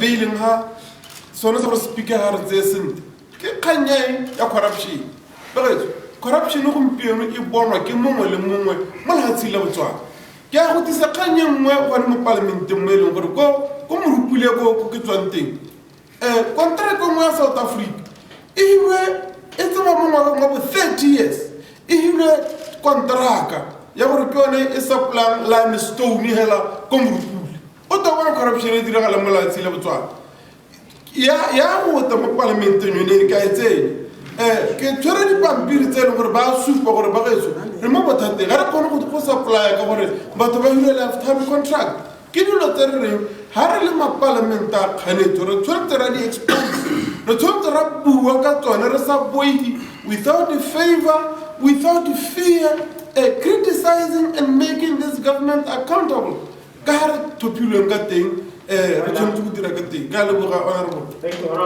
beileng ga sone sa gore speaker ga re tseye sentle ke kgang ya eng? Ya corruption. Bagaetsho, corruption gompieno e bonwa ke mongwe le mongwe mo lefatsheng la Botswana. Ke ya go tlisa kgang e nngwe gone mo palamenteng mo e leng gore ko Morupule ko ke tswang teng, contract nngwe ya South Africa e hilwe e tsewa mo ngwageng wa bo 30 years, e hilwe kontraka ya gore ke yone e supplyang limestone hela ko Morupule. O tla bona corruption e diragalang mo lefatsheng la Botswana. Ya go ta mo palamenteng yone ka e tsenya. Ke tshwere dipampiri tse e leng gore ba supa gore bagaetsho re mo bothateng, ga re kgone go supplya ka gore batho ba hile lifetime contract. Ke dilo tse re reng ga re le mapalamente a kganetso re tshwanetse ra di expose, re tshwanetse ra bua ka tsone re sa boifi, without favor, without fear, criticizing and making this government accountable ka ga re thophilweng ka teng. Re tshwanetse go dira ka teng. Ka leboga, honorable. Thank you, Honorable.